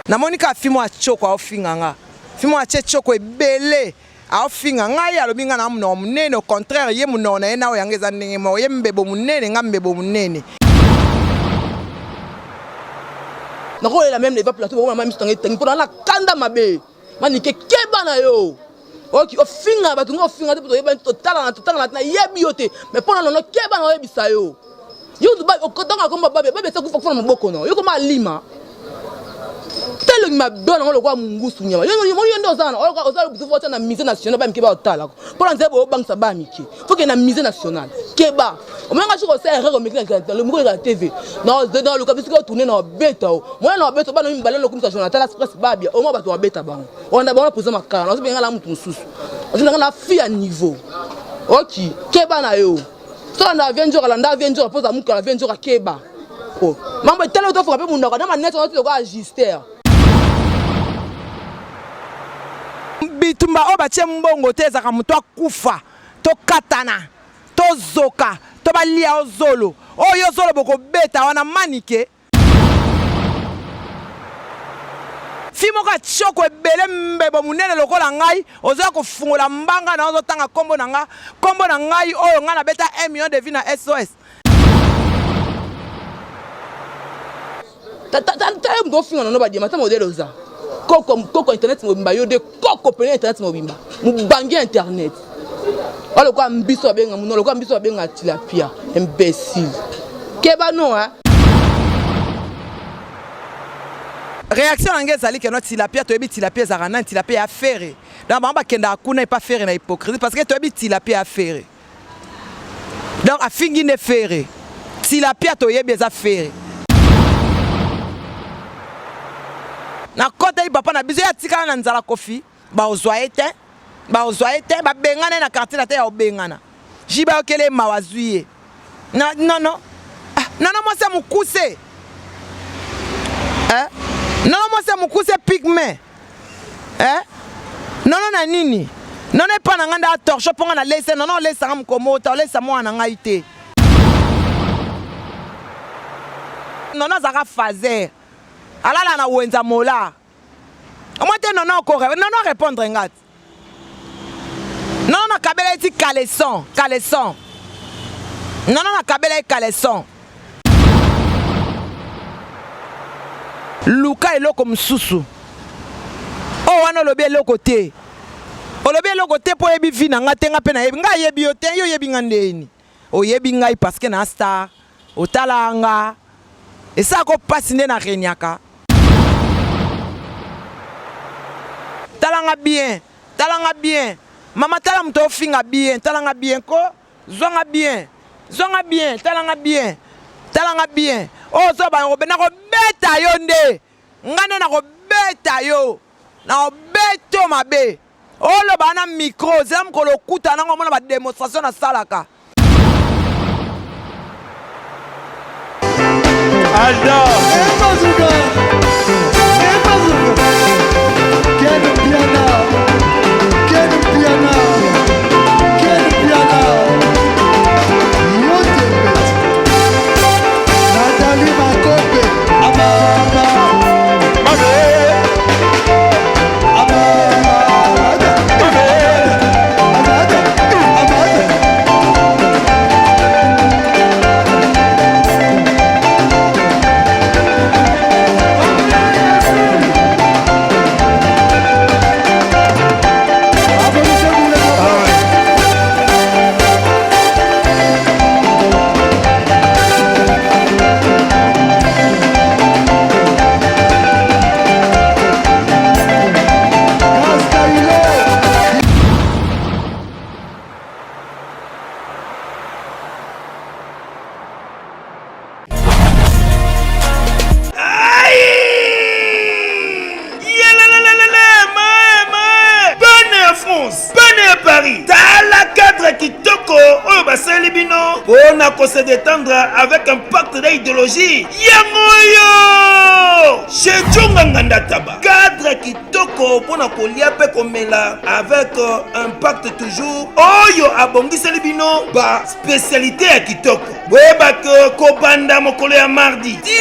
Namoni kaka fille moko ya tshoko aofinga nga. Fille moko atie tshoko ebele aofinga ngai alobi nga na munoko munene au contraire ye munoko na ye na oyo yanga eza ndenge moko ye mbebo munene nga mbebo munene. Nakolela meme leva plateau bakoma miso nanga etangi mpona na kanda mabe manike keba na yo oki ofinga bato nga ofinga te mpo toyebani totalana totangana te nayebi yo te mais mpo na nono keba na oyebisa yo yo okotanga komba babe babe esa kufa kufa na maboko no yo koma alima te elongi mabe wana ngo lokola mungusu nyama yo yo nde oza wana oza butu fo na musée national ba mike ba otalako mpo na nzela boobangisa ba mike fo ke na musée national keba omonanga soki osala erreur omeki na na tv naluka bisika otourne na obeta o mona na obeta bana mibale lokumisa jonathan express babia omwa bato babeta bango olanda bango na prison makala nazobenga na moto mosusu ozobenga na fille ya niveau oki keba na yo soki na vie nzoka landa vie nzoka mpo oza mukala vie nzoka keba oh. mambo etali otofoka mpe monoko na manete wana lokola ajuster bitumba oyo batie mbongo te ezalaka moto akufa tokatana tozoka to balia yo zolo oyo yo zolo bokobeta wana manike Fille moko ya tshoko ebele mbebo munene lokola ngai ozoya kofungola mbanga na ozotanga kombo na nga kombo na ngai oyo ngai nabeta 1 million de vues na SOS. Tala yo moto ofinga nono badiama ata modele oza koko koko internet mobimba yo nde koko pene internet mobimba mobangi ya internet oyo lokola mbiso babenga mono lokola mbiso babenga tilapia imbécile keba no hein Reaction na ngai ezali que no tilapia toyebi tilapia ezalaka nani tilapia ya ferre donc bango bakendaka kuna epa ferre na hypocrisie parce que toyebi tilapia ya ferre donc afingi nde ferre tilapia toyebi eza ferre nakotaki papa na biso ye atikala na nzala kofi baozwa ye te baozwa ye te babengana ye na quartier na te ya obengana ji bayokele ye mawa azwi ye na nono ah, nono mwasi ya mokuse eh? nono mwasi ya mokuse pigme eh? nono na nini nono epa na ngai nde atorche mpo ngai nalesa nono olesanga mokomota olesa mwana na ngai te nono azalaka fazer alala na wenza mola Omoni te nono oko nono répondre nga ti. Nono nakabela ye ti caleçon, caleçon. Nono nakabela ye caleçon. Luka eloko mosusu. Oyo wana olobi eloko te. Olobi eloko te mpo oyebi vie na nga te, nga mpe nayebi. Nga ayebi yo te, yo oyebi nga ndeni. Oyebi ngai parce que na star. Otalaka nga. Esalaka pasi nde na regnaka. Tala nga bien, tala nga bien. Mama tala moto ofinga bien, tala nga bien ko. Zwa nga bien. Zwa nga bien, tala nga bien. Tala nga bien. Oyo ozo ba nakobeta yo nde. Nga nde nakobeta yo. Nakobeta yo mabe. Oloba na micro, zela mokolo okutana nango omona ba demonstration nasalaka. Alda. Bazooka. Bazooka. Ken Piana. Ken Piana. Ken Piana. Yote Nathalie Makope. Amama. Mabe. Bana ya Paris, tala cadre kitoko oyo basaleli bino mpo na ko se détendre avec impact na idéologie yango oyo. kitoko chez Djonga Nganda Taba. Cadre kitoko mpo na kolia mpe komela avec euh, impact toujours oyo abongiseli bino ba spécialité ya kitoko. Boyeba ke kobanda mokolo ya mardi ti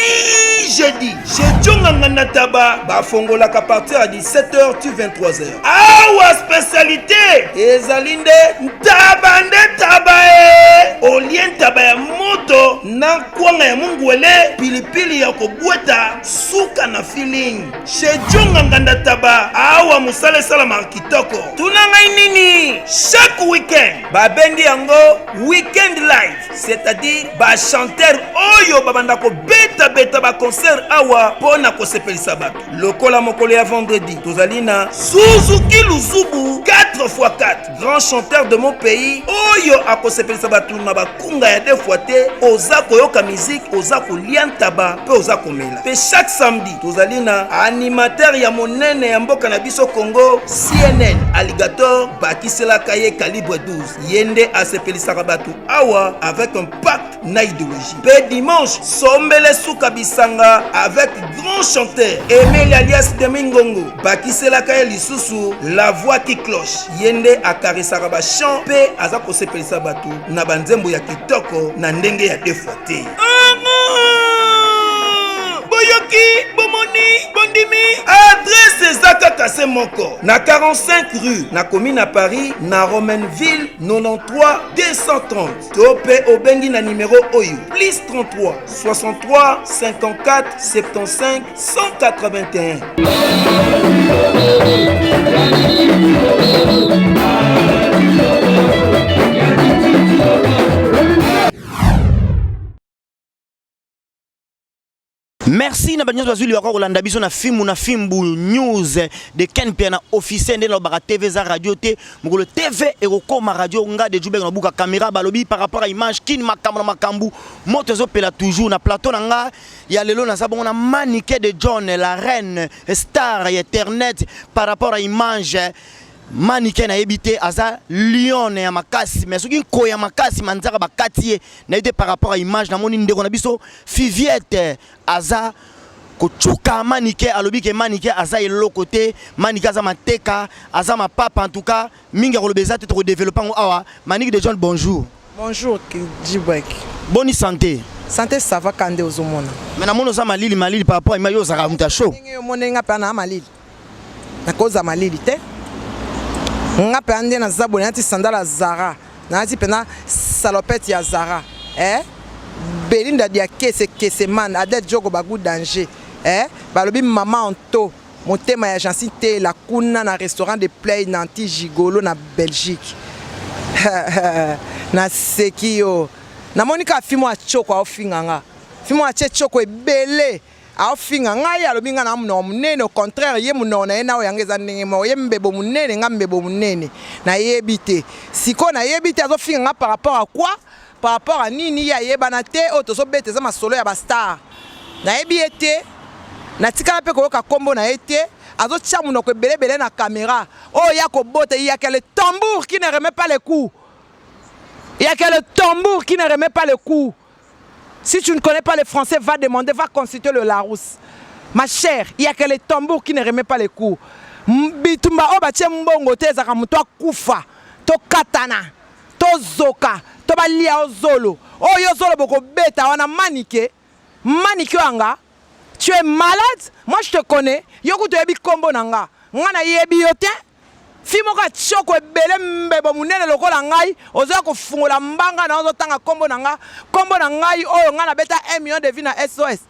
jeudi chez Djonga Nganda Taba bafongolaka partir ya 17h ti 23h. Awa spécialité ezali nde ntaba nde taba e olie ntaba ya moto na kwanga ya mungwele pilipili ya kobweta suka na feeling chez Djonga Nganda Taba awa mosala esalamaka kitoko tuna ngai nini chaque week-end babengi yango week-end live c'est-à-dire bachanteur oyo babanda kobetabeta baconcert awa mpo na kosepelisa bato lokola mokolo ya vendredi tozali na suzuki luzubu 4x4 grand chanteur de mon pays oyo akosepelisa bato na bakunga ya deux fois te oza koyoka miziki oza kolia ntaba mpe oza komela mpe chaque samedi tozali na animateur ya monene ya mboka na biso congo cnn alligator bakiselaka ye calibre 12 ye nde asepelisaka bato awa avec un pacte na idéologie mpe dimanche sombele suka bisanga avec grand chanteur emeli alias demingongo bakiselaka ye lisusu la voix qui cloche ye nde akarisaka bachant mpe aza kosepelisa bato na banzembo ya kitoko na ndenge ya defwa te boyoki bomoni bondimi adrese eza kaka se moko na 45 rue na commune na paris na romainville 93 230 to mpe obengi na nimero oyo plus 33 63 54 75 181. Merci na banyoso bazwi liwaka kolanda biso na fimbu na fimbu news de Ken Piana officiel nde nalobaka TV eza radio te mokolo TV ekokoma radio nga de Jubek na buka caméra balobi par rapport à image kin makambo na makambo moto ezopela toujours na plateau na nga ya lelo naza bongo na Manike de John la reine star ya internet par rapport à image Manike nayebi te aza lion ya makasi mais soki nkoyi ya makasi manzaka bakati ye nayebi te par rapport à image namoni ndeko na biso Fiviette aza kocuka Manike alobi ke Manike aza eloko te Manike aza mateka aza mapapa en tout cas mingi ya koloba eza te tokodeveloppe yango awa Manike de John bonjour Bonjour Djibwek. Boni santé? Santé ça va kande ozomona. Mais namoni oza malili malili par rapport à image ozalaka moto ya chaud. Ndenge yo omoneli nga mpe na malili. Nakoza malili te. Nga mpe nde naza boye nalati sandala Zara. Nalati mpena salopette ya Zara. Eh? Belinda dia kese kese man Adèle Djogo bagu danger. Eh? Balobi mama Anto motema ya Jancy Tela kuna na restaurant de Play Nanti Gigolo na Belgique. Naseki yo. Namoni kaka fimo ya tshoko aofinga nga. Fimo atie tshoko ebele. Aofinga ngai alobi ngai na monoko monene au contraire ye monoko na ye na oyo yanga eza ndenge moko ye mbebo monene nga mbebo monene nayebi te sikoyo nayebi te azofinga nga par rapport à quoi par rapport à nini ye ayebana te oyo tozobeta eza masolo ya bastar nayebi ye te natikala mpe koyoka nkombo na ye te azotia monoko ebelebele na kamera oyo ya kobota iyaka le tambour qui ne remet pas le coup iyaka le tambour qui ne remet pas le coup Si tu ne connais pas le français, va demander, va consulter le Larousse. Ma chère, il n'y a que les tambours qui ne remet pas les coups. Bitumba oyo batie mbongo te ezalaka moto akufa to katana to zoka to balia yo zolo oyo yo zolo bokobeta wana manike manike oyo anga tu es malade moi je te connais yo kutu oyebi kombo na nga nga nayebi yo te Fille moko ya tshoko ebele mbebo munene lokola ngai ozoya kofungola mbanga na ozotanga kombo na nga kombo na ngai oyo ngai nabeta 1 million de vues na SOS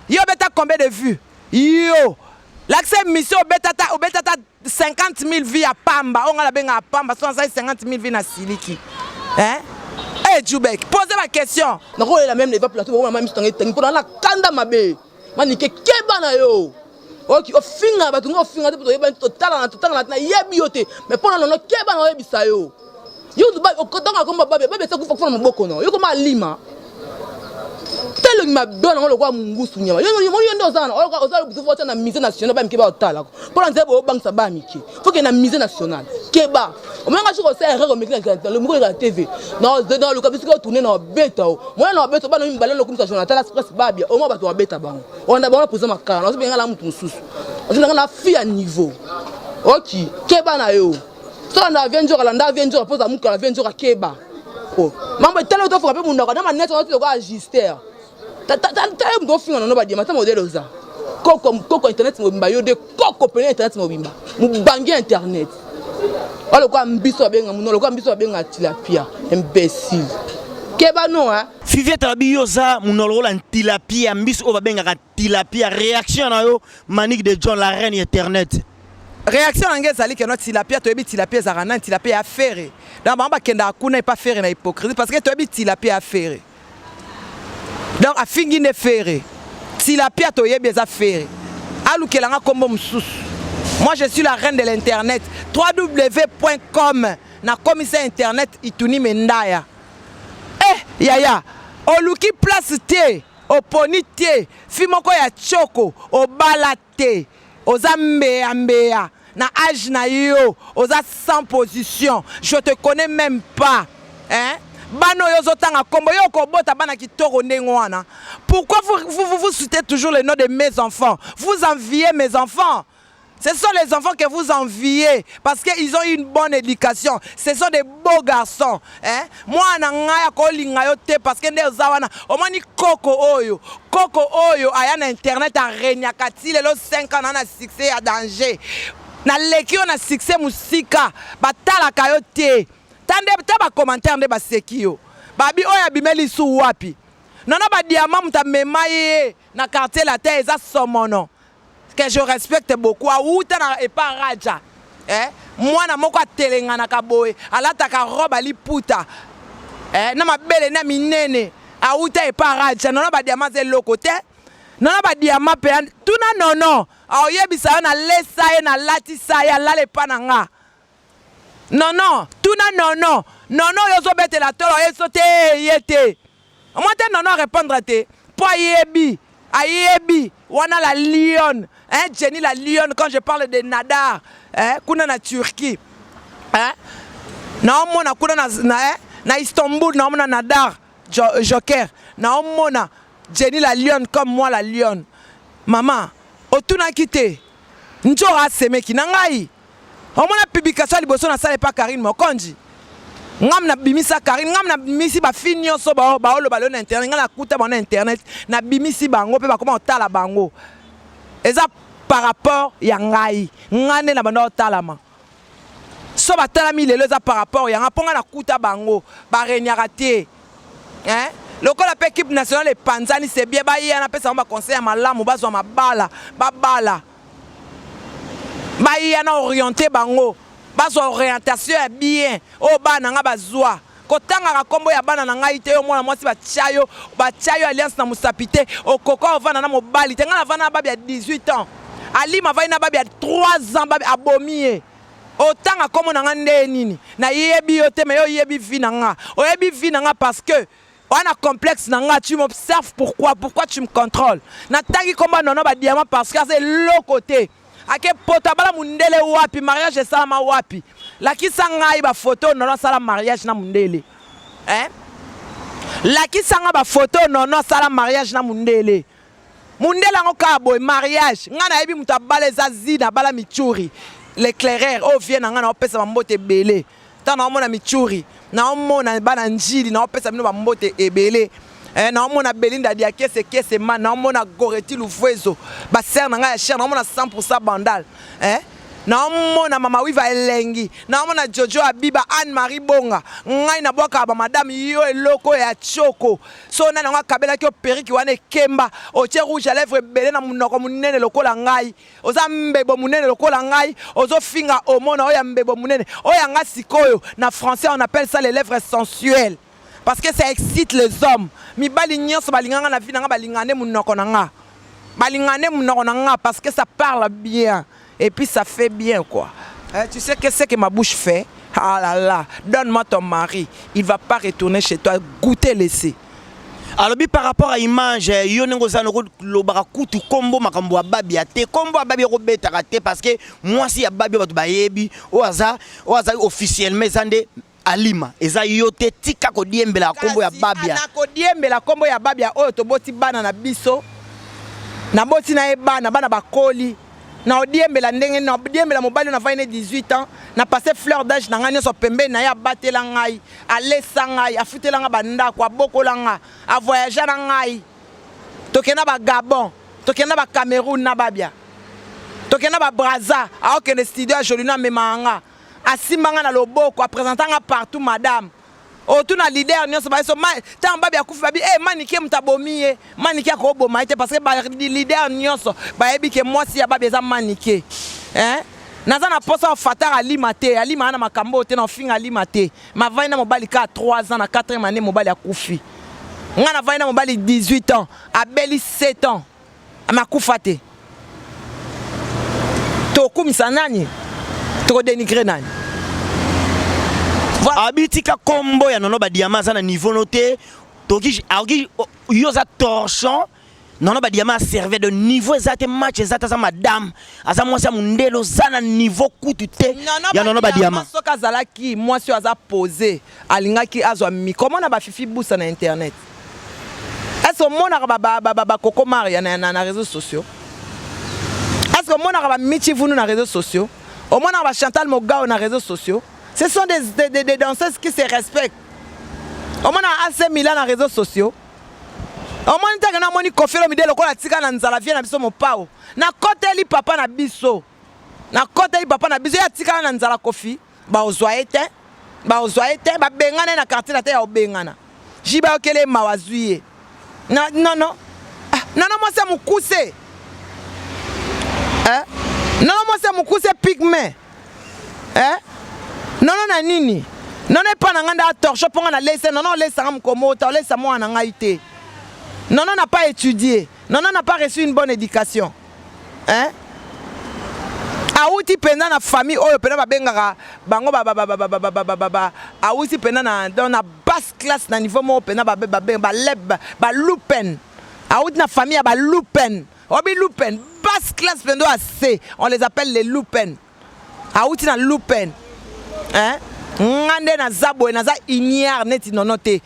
yo obeta combien de vues yo lakisa emission obeta ta obeta ta 50 000 vues ya pamba oyo ngai nabengaka pamba so nasali 50 000 vues na siliki hein Eh hey, Jubek, posez ma question. Nakolela même leva plateau mama miso tangi tangi pona na kanda mabe. Manike keba na yo. Oki ofinga bato ngo ofinga te toyebani totalana totangana te nayebi yo te mais mpo na nono keba na oyebisa yo yo okotanga komba babe babe esa kufa kufa na maboko no yo koma alima te. Elongi mabe wana ngo lokola mungusu nyama. Yo yo nde oza na oza oza oza na musée national ba mike ba otala ko. Pona nzela bo bangisa ba mike. Faut que na musée national. Keba. Omonaka soki osala erreur omeki na moko na TV. Na na luka bisika tourner na beta o. Mwana na beta bana mibale lokumisa Jonathan Express babia. Omwa bato ba beta bango. Onda bango président makala. Nazo benga la mutu mususu. Ozo benga na fille à niveau. Ok, keba na yo. Soki na vie nzoka landa vie nzoka poza mukala vie nzoka keba. Oh, mambo etala otofoka mpe munoko na manete wana lokola ajuster. Tala moto ofinga nono badiama ta modele oza. Koko koko internet mobimba yo de koko pene internet mobimba. Mubangi internet. Oyo lokola mbiso babenga muno lokola mbiso babenga tilapia imbécile. Keba no hein. Fiviette alobi yo oza munoko lokola tilapia mbisi oyo babengaka tilapia reaction na yo Manick de John la reine internet. Reaction na ngai ezali keno tilapia toyebi tilapia ezalaka nani tilapia ya Ferre donc bango bakendaka kuna epa Ferre na hypocrisie parce que toyebi tilapia ya Ferre donc afingi nde Ferre tilapia toyebi eza Ferre alukela nga kombo mosusu moi je suis la reine de l'internet www.com nakomisa internet ituni mendaya eh yaya oluki place te Oponi te fille moko ya tshoko obala te oza mbeya mbeya na age na yo oza sans position je te connais meme pas hein bana oyo ozotanga kombo yo okobota bana kitoko ndenge wana pourquoi vous, vous, vous, vous citez toujours le nom de mes enfants vous enviez mes enfants Ce sont les enfants que vous enviez parce qu'ils ont une bonne éducation. Ce sont des beaux garçons. Hein? Mwana ngai akolinga yo te parce que nde oza wana omoni koko oyo koko oyo aya na internet aregnaka ti lelo 5 ans na na succès ya danger naleki yo na succès mosika batalaka yo te ta nde ta bacommentaire nde baseki yo babi oyo abimeli su wapi nono badiama moto amema ye na quartier latin eza somono que je respecte beaucoup awuta na epa raja eh, mwana moko atelenganaka boye alataka robe aliputa eh, na mabele na minene awuta epa raja nono badiama aza eloko te nono badiama mpe tuna nono aoyebisa yo nalesa ye nalatisa ye alala epa na nga nono tuna nono nono oyo ozobetela tolo oyebiso te ye te Omoni te nono a repondre te po ayebi ayebi wana la lionne hein Jenny la lionne quand je parle de Nadar hein kuna na Turquie hein naomona kuna na, na, hein, na Istanbul naomona Nadar jo, Joker naomona Jenny la lionne comme moi la lionne mama otunaki te Ndjora asemeki na ngai Omona publication ya liboso na sala epa Carine Mokonzi? Ngam na bimisa Carine, ngam na bimisi ba filles nionso ba ba oloba lelo na internet, nga na kuta bango na internet, na bimisi bango pe bakoma kotala bango. Eza par rapport ya ngai, nga nde na banda kotalama. So batalami lelo eza par rapport ya nga po nga na kuta bango, ba regnaka te. Hein? Lokola pe equipe nationale epanzani c'est bien baya na pesa bango ba conseil ya malamu bazwa mabala, babala. Baya na orienter bango bazwa orientation ya bien oyo bana na nga bazwa. Kotangaka kombo ya bana na ngai te yo mwana mwasi batia yo batia yo alliance na musapi te okoka ovanda na mobali te ngai navanda na babi ya 18 ans alima avandi na babi ya 3 ans babi abomi ye otanga kombo na nga ndeye nini nayebi yo te mais yo oyebi vie na nga oyebi vie na nga parce que Wana complexe na nga tu m'observes pourquoi pourquoi tu me contrôles natangi komba nono ba diamant parce que aza eloko te ake poto abala mundele wapi mariage esalama wapi lakisa ngai ba photo nono asala mariage na mundele eh lakisa nga ba photo nono asala mariage na mundele mundele yango kaka boye mariage ngai nayebi moto abala eza zina abala michuri l'éclaireur oyo vie na ngai naopesa bambote ebele Tango naomona Michuri, naomona bana Ndjili, naopesa bino ba mbote ebele. Eh, naomona Belinda Diakese Kese Man, naomona Goreti Luvuezo, ba sœur na ngai ya cher, naomona 100% Bandal. Eh, naomona Mama Wiva Elengi, naomona Jojo Abiba, Anne-Marie Bonga. Ngai nabwakaka ba madame yo eloko ya tshoko. So nani yango akabelaki yo perruque wana ekemba, otie rouge à lèvres ebele na munoko munene lokola ngai. Oza mbebo munene lokola ngai ozo finga omona oyo ya mbebo munene oyo ya nga sikoyo na français on appelle ça les lèvres sensuelles parce que ça excite les hommes mibali nyonso balinga nga na vie na nga balinga nde munoko na nga balinga nde munoko na nga parce que ça parle bien et puis ça fait bien quoi eh, tu sais que ce que ma bouche fait ah là là donne-moi ton mari il va pas retourner chez toi goûter laisser. Alobi par rapport à image yo ndenge oza noko lobaka kutu kombo makambo ya babia te, kombo ya babia okobetaka te parce que mwasi ya babia bato bayebi oyo aza oyo azali officiellement eza nde Alima, eza yo te, tika kodiembela kombo ya babia. Kasi kodiembela kombo ya babia oyo toboti bana na biso, naboti na ye bana, bana bakoli na odiembela ndenge na odiembela mobali oyo navandi ne 18 ans na passe fleur d'âge na ngai nyonso pembeni na ye, abatela ngai, alesa ngai, afutela ngai bandako, abokola ngai, avoyagea na ngai, tokenda ba Gabon, tokenda ba Cameroun na babia, tokenda ba Brazza, aokende studio ya Jolino, amemaka nga, asimba nga na loboko, apresenta nga partout madame. Otuna leader nyonso bayeso ntango babi akufi babi e Manike moto abomi ye, Manike akoboma ye te parce que ba leader nyonso bayebi ke mwasi ya babi eza Manike, eh? Naza na posa ya fatara alima te, alima na makambo oyo te, na ofinga alima te. Mavandi na mobali kaka 3 ans, na 4e année mobali akufi. Nga navandi na mobali 18 ans, abeli 7 ans, makufa te. Tokumisa nani? Tokodenigre nani? Voilà. Abi tika kombo ya Nono Badiama, aza na niveau no te. Toki aoki yo za torchon. Nono Badiama servait de niveau eza te, match eza te, aza madame, aza mwasi ya mundele, oza na niveau kutu te ya Nono Badiama. Soki azalaki mwasi oyo aza posé, alingaki azwa micro. Omona ba Fifi Busa na internet? Est-ce omonaka ba Coco Maria na réseaux sociaux? Est-ce omonaka ba Michi Vunu na réseaux sociaux? Omonaka ba Chantal Mogao na réseaux sociaux? Ce sont des danseuses qui se respectent. Omonaka AC Milan na réseaux sociaux? Omoni teke namoni Koffi Olomide lokola atika na nzala vie na biso mopao. Nakoteli papa na biso. Nakoteli papa na biso ye atikala na nzala Koffi, baozwa ye te. Baozwa ye te, babengana ye na quartier na te ya obengana. Jiba yokele ye mawa azwi ye. Na non non. Ah, non non mwasi ya mokuse. Eh? Non non mwasi ya mokuse pygmée. Eh? Non non na nini? Non non epa na ngai nda torche mpo ngai nalesa. Non non olesanga mokomota, olesa mwana na ngai te. Non non n'a pas étudié. Non non n'a pas reçu une bonne éducation. Hein? Awuti mpenza na famille oyo mpenza babengaka bango ba awuti mpenza na dans na basse classe na niveau moko mpenza baleb balupen, awuti na famille ya balupen, obi lupen basse classe mpenza oyo ase, on les appelle les lupen, awuti na lupen, hein? Nga nde naza boye, naza ignare neti Nono te.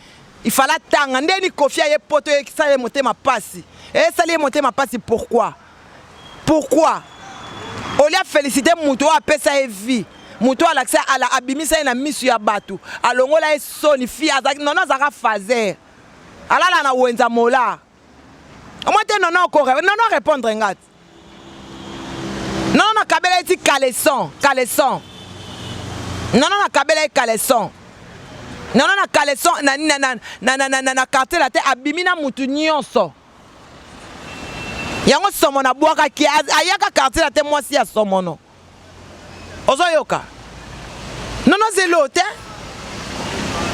Ifala tanga nde ni Koffi aye poto esala ye motema pasi, esali ye motema pasi. Pourquoi? Pourquoi olia félicité moto oyo apesa ye vie, moto oyo alakisa ala abimisa ye na misu ya bato, alongola ye soni? Fi azalaki Nono, azalaka fazer, alala na wenza molar omoi te. Nono oko Nono répondre nga te. Nono nakabela ye ti caleçon, caleçon. Nono nakabela ye caleçon. Nono na caleçon na, na, na, na, na, na, na, na quartier la te, abimi na mutu nyonso. Yango somono abwakaki, ayaka quartier la te, mwasi ya somono. Ozoyoka? Nono zelo te.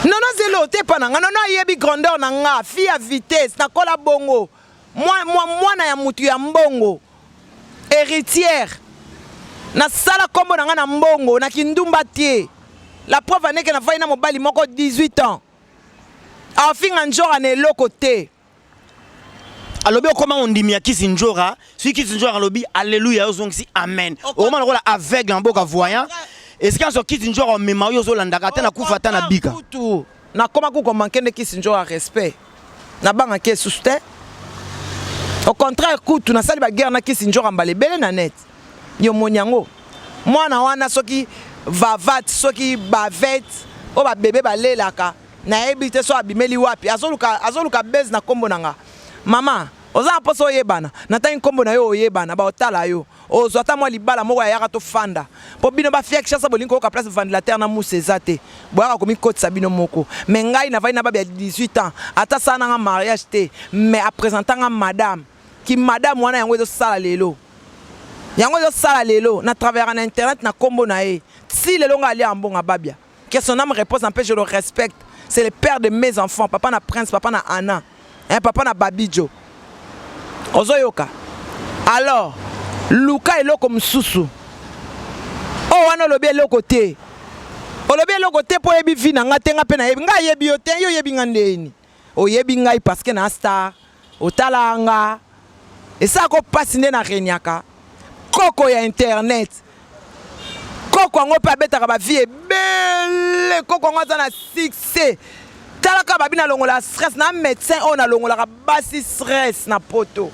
Nono zelo te epa na nga. Nono ayebi grandeur na nga, fille ya vitesse, nakola bongo. Mwana ya mutu ya mbongo, héritière. Nasala kombo na nga na mbongo, na kindumba te. La preuve aneke nafai na mobali moko 18 ans. Afinga njora na eloko te. Alobi okoma ondimi ya kisi njora, soki kisi njora alobi alleluya, ozongisi amen. Okoma lokola aveugle na mboka voyant. Esika nyonso kisi njora omema oyo ozolandaka ata na kufa ata na bika. Kutu nakoma kuko manke nde kisi njora respect. Nabangaki esusu te. Au contraire kutu nasali ba guerre na kisi njora mbala ebele na net. Yo moni yango. Mwana wana soki vavat, soki bavet oyo ba bebe balelaka, nayebi te so abimeli wapi, azoluka azoluka base na kombo na nga. Mama, oza na mposa oyebana, natangi kombo na yo oyebana, baotala yo. Ozwa ata mwa libala moko ya yaka tofanda. Mpo bino ba fia Kinshasa bolingi koyoka place ventilateur na mousse eza te. Boyaka komikotisa bino moko. Mais ngai navandi na babi ya 18 ans, ata asala na nga mariage te, mais a presenta nga madame. Ki madame wana yango ezosala lelo. Yango ezosala lelo, na travaillaka na internet na kombo na ye. Ti lelo nga alia mbongo babia. Que son âme repose en paix, je le respecte. C'est le père de mes enfants, papa na Prince, papa na Anna, hein, papa na Babijo. Ozoyoka. Alors, luka eloko mosusu. Oh wana olobi eloko te. Olobi eloko te po oyebi vie na nga te, nga pe nayebi. Nga ayebi yo te, yo oyebi nga ndeni. Oyebi ngai parce que na star. Otala nga. Esalaka mpasi nde na regnaka. Koko ya internet. Koko yango mpe abetaka ba vie ebele. Koko yango aza na succès. Talaka babi nalongola stress na médecin oyo nalongolaka basi stress na poto.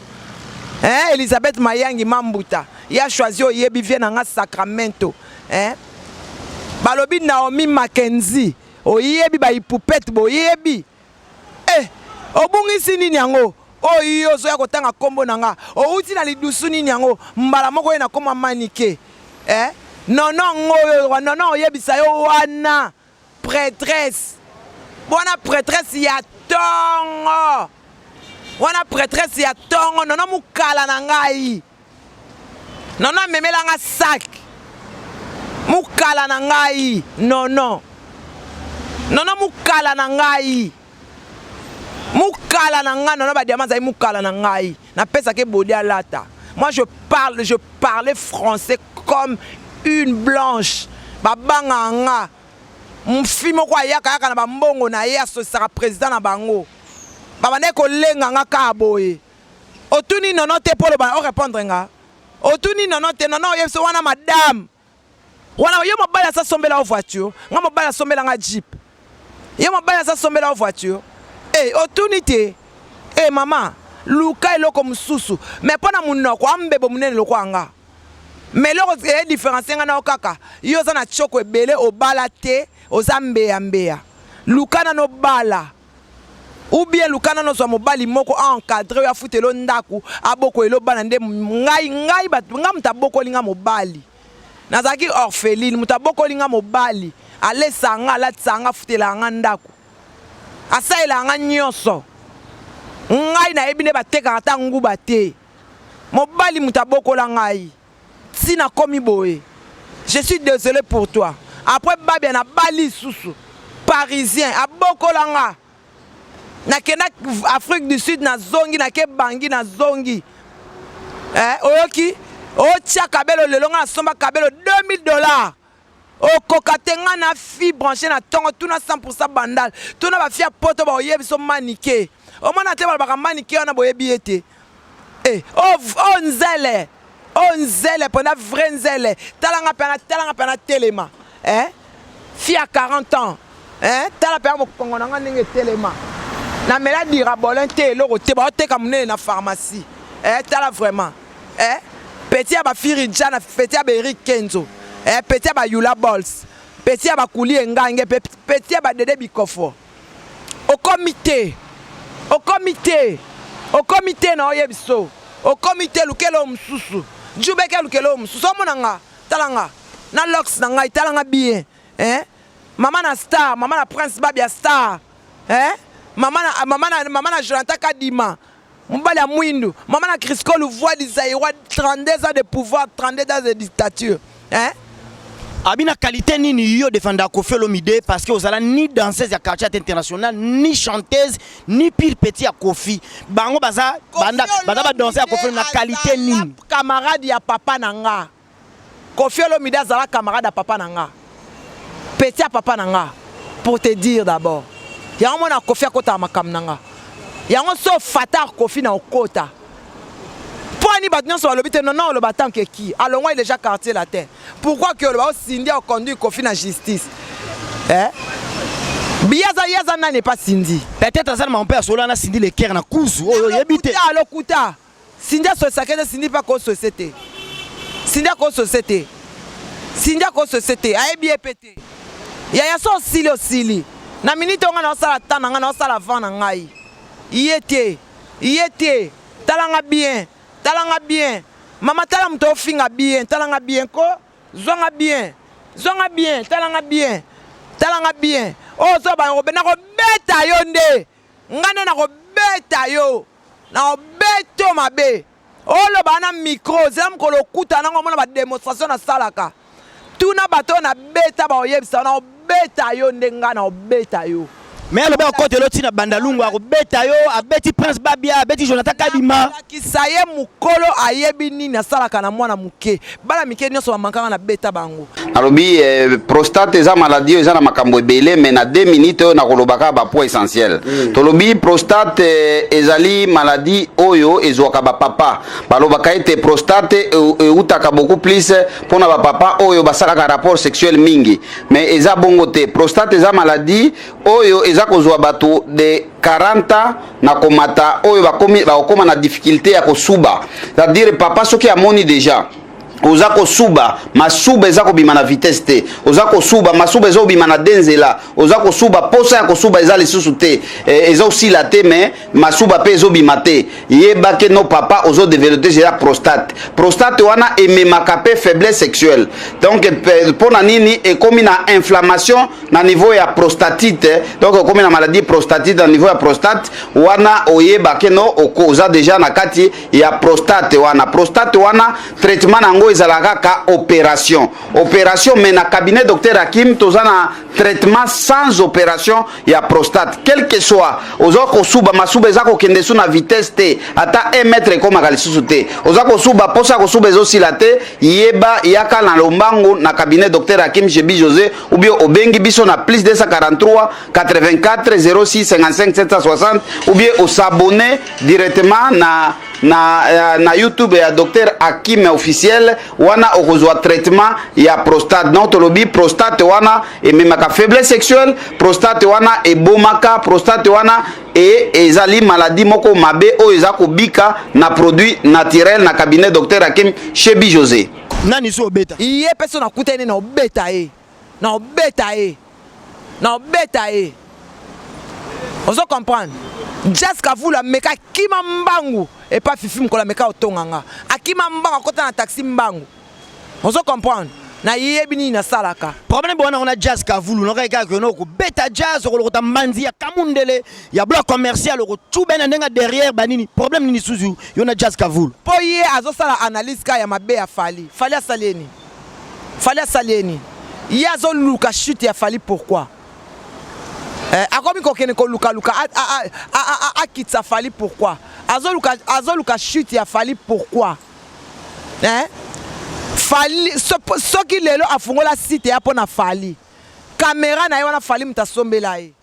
Hein, Elisabeth Mayangi Mambuta. Ya choisi oyebi vie na nga Sacramento. Hein? Balobi Naomi Mackenzie. Oyebi ba ipupette boyebi. Eh, obungisi nini yango? Oyo yo ozoya kotanga kombo na nga. Owuti na lidusu nini yango? Mbala moko ye na koma manike. Eh? Nono ngoyo, nono oyebisa yo wana prêtresse. Wana prêtresse ya tongo. Wana prêtresse ya tongo, nono mukala na ngai. Nono amemela nga sac. Mukala na ngai. Nono. Nono mukala na ngai. Mukala na ngai nono ba diamant azali mukala na ngai. Napesaka ebodi alata. Moi je parle, je parlais français comme une blanche. Babanga nga. Mfi moko ayaka yaka na ba mbongo na ye asosisaka president na bango. Babandaki kolenga nga kaka boye. Otuni nono te po oloba o repondre nga? Otuni nono te nono oyebi so wana madame wana yo mobali asa sombela yo voiture nga mobali asombela nga jeep yo mobali asa sombela yo voiture eh otuni te eh mama luka eloko mosusu mais mpo na monoko ambebo monene lokola nga mais eloko e différencie nga na yo kaka yo oza na tshoko ebele obala te oza mbeya mbeya luka nano obala Ou bien luka nanu ozwa mobali moko a encadre yo afutela yo ndaku abokolela yo bana nde ngai ngai nga moto abokoli nga mobali nazalaki orpheline moto abokoli nga mobali alesaka nga alatisaka nga afutelaka nga ndaku asalelaka nga nyonso ngai nayebi nde batekaka ata nguba te mobali moto abokola ngai ti nakomi boye je suis desole pour toi après babia na bali lisusu parisien abokola nga nakenda Afrique du Sud nazongi nake Bangui nazongi eh, oyoki otia kabelo lelo nga nasomba kabelo 2000 dollars Okoka te nga na fille branche na tongo tuna 100% bandal tuna ba fille ya poto ba oyebi so manike omona te balobaka manike wana boyebi ye te eh oh, oh nzele oh nzele pona vrai nzele tala nga pena tala nga pena telema eh fille ya 40 ans eh tala pena mokongo na nga ndenge telema na mela dirabolin te eloko te baoteka monene na pharmacie eh tala vraiment Eh petit ya ba Firi Djana, petit ya ba Eric Kenzo, eh petit ya ba Yula Bols, petit ya ba Kuli Engange, petit ya ba Dede Bikofo. Okomi te. Okomi te. Okomi te na oyebiso. Okomi te lukelo mususu. Djubeke lukelo mususu. Omona nga, tala nga. Na locks na ngai, tala nga bien. Eh? Mama na star, mama na Prince Babia star. Eh? Mama na mama na mama na Jonathan Kadima. Mobali ya mwindu, mama na Crisco Luvuadi Zaïrois, 32 ans de pouvoir, 32 ans de dictature. Hein? Abina qualité nini yo defenda Koffi Olomide parce que ozala ni danseuse ya quartier international ni chanteuse ni pire petit ya Koffi bango baza banda baza ba danseuse ya Koffi na qualité nini camarade ya papa na nga Koffi Olomide azala camarade ya papa na nga. Petit ya papa na nga. Pour te dire d'abord. Yango mona Koffi akota makambo na nga. Yango so fatar Koffi na okota. Mpo ani bato nyonso balobi te non non oloba tant que qui alongwa déjà quartier latin. Pourquoi que oloba osindi o conduire Koffi na justice? Eh? Biyaza yaza nani epa Cindy? Peut-être azala mon père sola na Cindy le cœur na kuzu oyo yebi te. Lokuta, lokuta. Cindy asosaka te, Cindy mpe akosose te. Cindy akosose te. Cindy akosose te, ayebi ye mpe te. Yaya so osili osili. Na minute oyo ngai naosala temps na ngai naosala vent na ngai. Ye te. Ye te. Tala nga bien. Tala nga bien. Mama tala moto ofinga bien. Tala nga bien ko. Zwa nga bien. Zwa nga bien. Tala nga bien. Tala nga bien. Oyo zoba nakobeta yo nde. Nga nde nakobeta yo. Nakobeto mabe. Oloba na micro, zela mokolo okutana nango omona ba demonstration nasalaka. Tuna bato oyo nabeta bakoyebisa yo, nakobeta yo nde nga nakobeta yo. Mais alobi akotela yo ti na Bandalungwa akobeta yo, abeti Prince Babia, abeti Jonathan Kadima. Lakisa ye mokolo ayebi nini asalaka na mwana moke. Bana mike nyonso bamankanga na beta bango. Nalobi eh, prostate eza maladie oyo eza na makambo ebele, mais na 2 minutes oyo nakoloba kaka ba points essentiels. Tolobi prostate eh, ezali maladie oyo ezwaka ba papa. Balobaka ete prostate eutaka beaucoup plus mpona ba papa oyo basalaka rapport sexuel mingi, mais eza bongo te. Prostate eza maladie oyo eza kozwa bato de 40 ans na komata, oyo bakomi bakokoma na difficulté ya kosuba. C'est-à-dire papa soki amoni déjà oza kosuba, masuba eza kobima na vitesse te, oza kosuba, masuba eza kobima na de nzela, oza kosuba, posa ya kosuba eza lisusu te, eza osila te, mais masuba mpe ezobima te, yeba ke no papa ozodévelopper déjà prostate. Prostate wana ememaka mpe faiblesse sexuelle. Donc mpo na nini? Ekomi na inflammation na niveau ya prostatite. Donc ekomi na maladie prostatite na niveau ya prostate wana. Oyeba ke no oza déjà na kati ya prostate wana. Prostate wana, traitement na yango ezalaka kaka opération, opération. Mais na cabinet docteur Hakim, toza na traitement sans opération ya prostate. Quel que soit oza kosuba, masuba eza kokende su na vitesse te, ata 1 mètre ekomaka lisusu te, oza kosuba, posa ya kosuba ezosila te, yeba, yaka na lombangu na cabinet docteur Hakim Shebi José, ou bien obengi biso na plus 243 84 06 55 760, ou bien os'abonner directement na YouTube ya docteur Hakim officiel. Wana okozwa traitement ya prostate. Donc tolobi prostate wana ememaka faiblesse sexuelle, prostate wana ebomaka, prostate wana e ezali maladie moko mabe oyo eza kobika na produit naturel na cabinet docteur Hakim Shebi José. Nani so obeta? Ye mpe so nakuta ye nde na obeta ye, na obeta ye, na obeta ye. Ozo comprendre? Jazz Kavulu ameka akima mbangu epa Fifi mokolo ameka otonga nga, akima mbangu, akota na taxi mbangu. Ozo comprendre? Nayebi nini nasalaka. Problème wana ngo na Jazz Kavulu, nokaki kaka keno okobeta Jazz, okolokota mbanzi ya kamundele ya bloc commercial, okotuba na ndenge derrière banini. Problème nini susu yo na Jazz Kavulu? Mpo ye azosala analyse kaka ya mabe ya Fally. Fally asali ye nini? Fally asali ye nini? Ye azoluka chute ya Fally. Pourquoi akomi kokende kolukaluka akitisa Fally? Pourquoi azoluka chute ya Fally? Pourquoi, eh? Fally soki lelo afungola site ya mpo na Fally, caméra na ye wana, Fally moto asombela ye,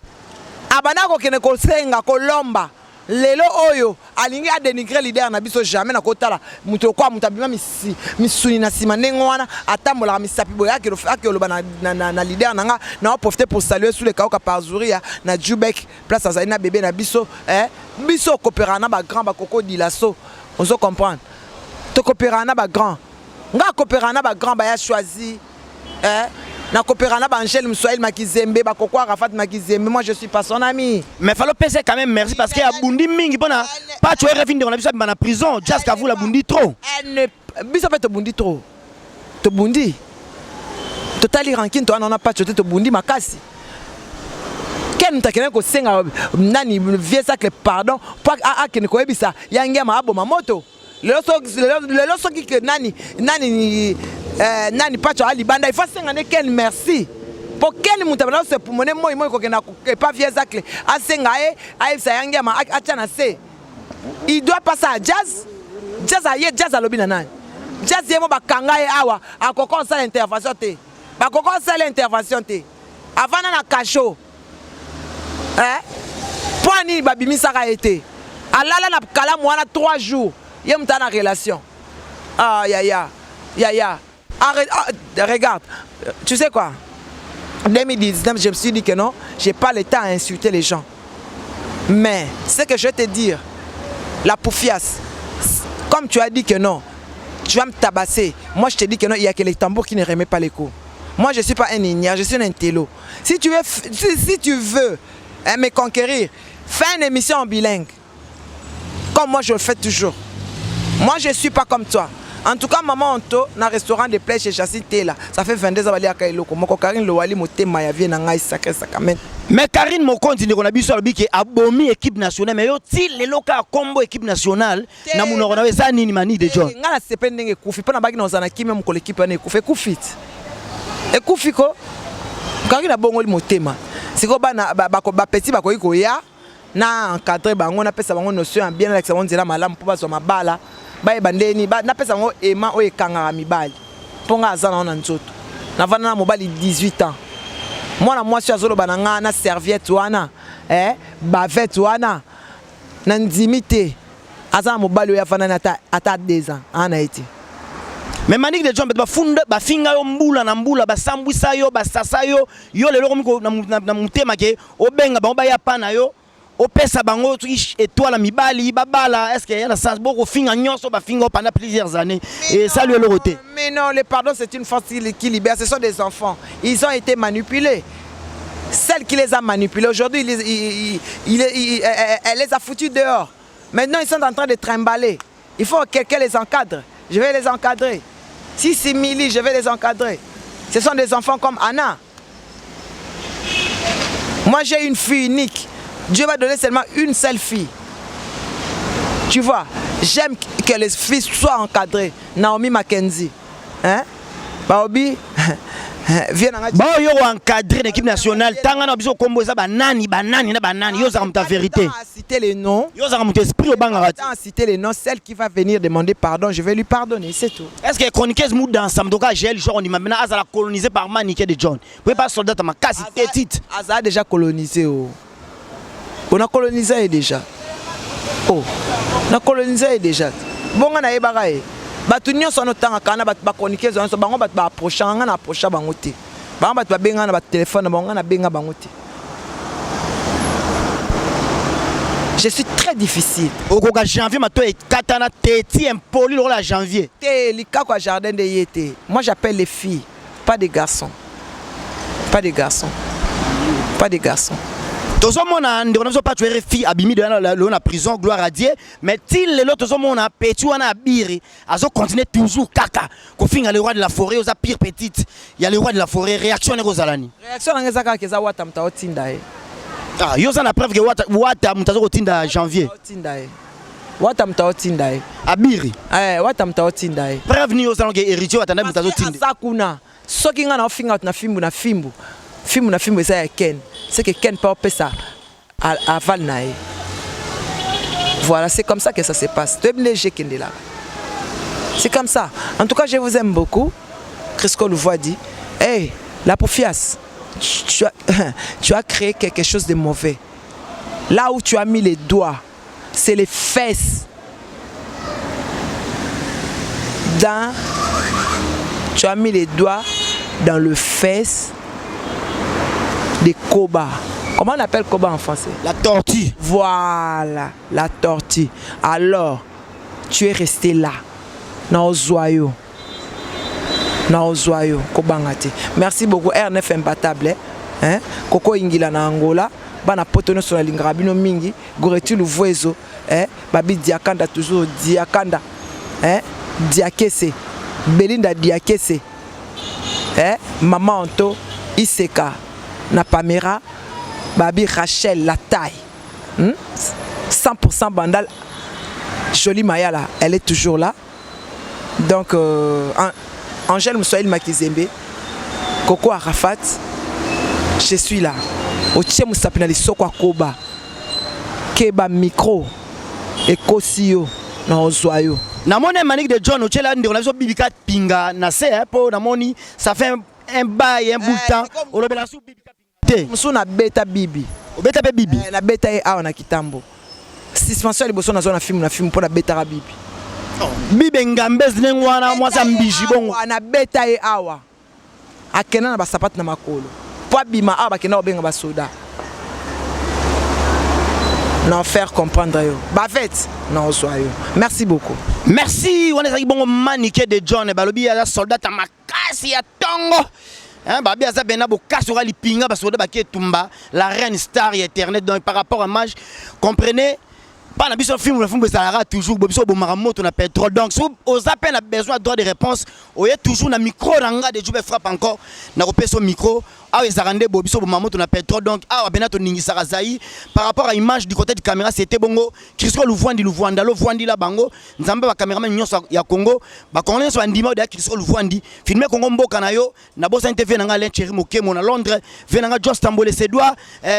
abanda kokende kosenga kolomba. Lelo oyo alingi adénigrer leader na biso. Jamais nakotala moto lokola moto abima misuni na nsima ndenge wana, atambolaka misapi boye, ake oloba na leader na nga. Na profiter pour saluer sous le kaoka par Zuria na Jubek, place azali na bébé na biso, eh? Biso okopera na bagrand bakoko dilaso. Ozo comprendre? Tokopera na bagrand. Nga akopera na bagrand baya choisi, eh? Nakopera na baangele Mswahili Makizembe, bakoko Arafat Makizembe. Moi, je suis pas son ami. Mais fallait opesa quand même merci, parce que abundi mingi mpona Pacho RFI, ndeko na biso abima na prison. Jazz Kavulu abundi trop. Biso mpe tobundi trop, tobundi, totali rancune to wana na Pacho te. Tobundi makasi. Ken moto akendaki kosenga nani, vieux Sacle, pardon, mpo akende koyebisa ya ngiama aboma moto. Lelo soki ke nani nani nani Pacho alibanda, il faut asenga nde Ken merci, mpo Ken moto abanda kosepumone moi moi kokenda epa vieux Zacle, asenga ye, ayebisa ya ngiama atya na se. Il doit passer à Jazz. Jazz aye, Jazz alobi na nani? Jazz ye mo bakanga ye awa, akoka kosala intervention te, bakoka kosala intervention te. Avanda na cachot, eh? Mpo nini babimisaka ye te? Alala na kalamu wana 3 jours. Ye moto aza na relation. Ah yaya, yaya. Ah, ah, regarde, tu sais quoi, 2019, je me suis dit que non, j'ai pas le temps à insulter les gens. Mais ce que je vais te dire, la poufiasse, comme tu as dit que non, tu vas me tabasser, moi je te dis que non, il y a que les tambours qui ne remet pas les coups. Moi, je suis pas un ignare, je suis un intello. Si tu veux, hein, me conquérir, fais une émission en bilingue comme moi je le fais toujours. Moi, je suis pas comme toi. En tout cas, maman Anto, na restaurant de plage chez Jacinthe Tela, ça fait 22 ans baliaka eloko moko. Karine Lowali, motema ya vie na ngai, sacré sacrament. Mais Karine Mokonzi, ndeko na biso, alobi ke abomi équipe nationale, mais yo ti lelo kaka kombo équipe nationale na monoko na yo. Eza nini, Mani de John? Ngai nasepe ndenge ekufi, mpo na baki na ozala na kimia mokolo équipe wana ekufi. Ekufi ti ekufi ko Karine abongoli motema. Sikoyo bana bapeti bakoki koya na encadre bango, napesa bango notion ya bien, nalakisa bango nzela malamu mpo bazwa mabala, bayeba ndeni napesa bango ema oyo ekangaka mibali, mpo ngai aza nango na nzoto. Navanda na mobali 18 ans. Mwana mwasi azoloba na nga na serviette wana, eh, bavette wana. Na ndimi te. Aza na mobali oyo afanda na ata ata 2 ans, ana ye te. Mais Manick de John bato bafunda bafinga yo mbula na mbula basambwisa yo basasa yo yo lelo okomi na motema ke obenga bango baya pa na yo opesa bango soki étoile mibali babala est ce que ya na sens bokofinga nyonso bafinga yo pendant plusieurs années esali eloko te. Mais non, le pardon c'est une force qui libère, ce sont des enfants, ils ont été manipulés. Celle qui les a manipulés aujourd'hui, il, il, il, elle les a foutus dehors. Maintenant, ils sont en train de trimballer. Il faut que quelqu'un les encadre. Je vais les encadrer. Si c'est Mili, je vais les encadrer. Ce sont des enfants comme Anna. Moi, j'ai une fille unique. Dieu va donner seulement une seule fille. Tu vois, j'aime que les filles soient encadrées. Naomi Mackenzie. Hein? Baobi, viens na Ba yo encadrer l'équipe nationale, tanga na biso kombo eza banani banani na banani, yo zaka muta vérité. Citer les noms. Yo zaka muta esprit obanga. Citer les noms, celle qui va venir demander pardon, je vais lui pardonner, c'est tout. Est-ce que chroniqueuse mou dans Samdoka GL genre on dit maintenant azala colonisé par Maniké de John. Vous pas soldat ma casse petite. Azala déjà colonisé oh. On a colonisé déjà. Oh. On a colonisé déjà. Bon on a yebaka ye. Bato nyonso wana otangaka na bato bachroniqueuse nyonso bango bato baapprochaka nga na approcha bango te. Bango bato babenga na batelefone na bango nga nabenga bango te. Je suis très difficile. Okoka janvier mato ekatana teti impoli lokola janvier. Te likako ya jardin de ye te. Moi j'appelle les filles, pas des garçons. Pas des garçons. Pas des garçons. Tozomona ndeko na biso Pacho RFI abimi de lelo na prison, gloire à Dieu, mais ti lelo tozomona petit wana abiri azo continuer toujours kaka kofinga le roi de la forêt, oza pire petite ya le roi de la forêt. Réaction ne kozala ni? Réaction na ngeza kaka eza wata muta otinda ye. Ah, yo za na preuve que wata wata muta azo kotinda janvier. Otinda ye. Wata muta otinda ye. Abiri. Eh, wata muta otinda ye. Preuve ni oza que héritier wata muta azo tinda. Aza kuna. Soki nga na ofinga na fimbu na fimbu. Fimbu na fimbu eza ya Ken. C'est que Ken pa opesa aval na ye. Voilà, c'est comme ça que ça se passe. C'est comme ça. En tout cas, je vous aime beaucoup. Crisco Louvois dit, hey, la Poufias, tu as créé quelque chose de mauvais. Là où tu as mis les doigts, c'est les fesses d'un... Tu as mis les doigts dans le fesse de Koba. Comment on appelle Koba en français? La tortue. Voilà, la tortue. Alors, tu es resté là, dans Ozoyo. Dans Ozoyo, Kobangate. Merci beaucoup, R9 imbattable. Hein? Koko Ingila na Angola. Bana poto nyonso na lingaka bino mingi. Goreti Luvuezo, hein? Babi Diakanda toujours Diakanda. Hein? Diakese. Belinda Diakese. Hein? Maman Anto Iseka na Pamera. Babi Rachel la taille. 100% Bandal. Jolie Mayala, elle est toujours là. Donc Angèle Moussaïl Makizembe, Coco Arafat, je suis là. Otie Moussapina lisoko akoba. Keba micro et kosio na ozoyo. Namoni Manick de John otiela ndeko na biso bibika pinga na se hein, po namoni ça fait un bail un bout de temps. Olobela sou bibika pinga te. Musu na beta bibi. Obeta pe bibi. Na beta ye awa na kitambo. Suspension ya liboso nazo na film na film po na betaka bibi. Oh, bibi ngambez ndenge wana mwasa mbiji bongo. Na beta ye awa. Akenda na basapate na makolo. Po abima awa bakenda kobenga basoda. Na faire comprendre yo. Bavette na ozwa yo. Merci beaucoup. Merci wana ezalaki bongo Manike de John balobi ya soldat ya makasi ya tongo. Hein, babi aza bena bokasi oka lipinga basoda bake tumba la reine star ya internet. Donc par rapport à match, comprenez pas na biso film na film ezalaka toujours bo biso bomaka moto na pétrole. Donc so oza pe na besoin droit de réponse, oye toujours na micro na nga de Jube frappe encore na kopesa micro awa ezalaka nde bo biso bomaka moto na pétrole. Donc awa bena to ningisaka zai par rapport à image du côté de caméra c'était bongo Christo Luvwandi Luvwanda Luvwandi la bango nzambe ba caméraman nyonso ya Congo ba Congolais nyonso bandima ya Christo Luvwandi filmer Congo mboka na yo na bosa TV na nga Alain Thierry Mokemo na Londres ve na nga Jos Tambole Sedois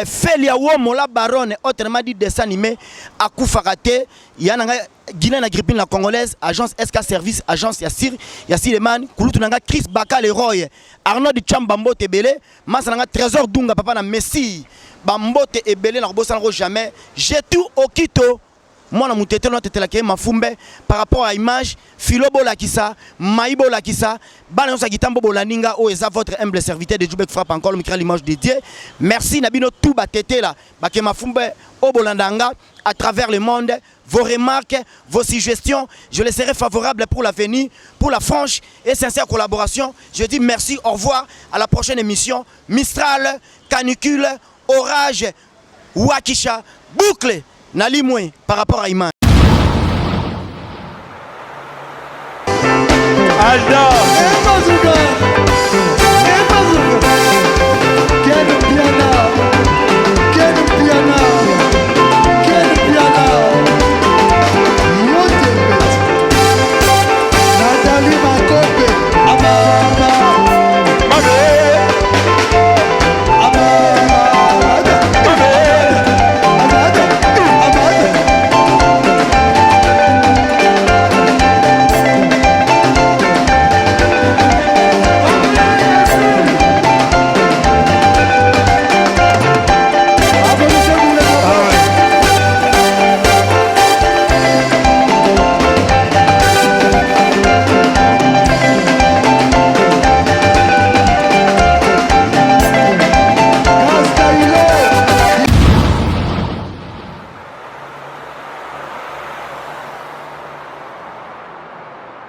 Felia Womo la baronne autrement dit dessin animé akufaka te. Ya na ngai Guinée na Grippine la congolaise, agence SK Service, agence ya Sir, ya Sileman, kulutu na ngai Chris Baka Leroy, Arnaud Chamba mbote ebele, masa na ngai Trésor Dunga papa na Messi, ba mbote ebele na kobosana ko jamais. J'ai tout Okito mwana mutetelo natetelaka ye mafumbe par rapport à image filo bolakisa mai bolakisa bana nyonso ya kitambo bolandi nga oyo eza votre humble serviteur de Jubek frappe encore le micro l'image de Dieu. Merci na bino tout batetela bake mafumbe oyo bolanda nga à travers le monde. Vos remarques, vos suggestions, je les serai favorable pour l'avenir, pour la franche et sincère collaboration. Je dis merci, au revoir, à la prochaine émission. Mistral, canicule, orage, Wakisha, boucle, Nalimwe par rapport à Iman. Alda.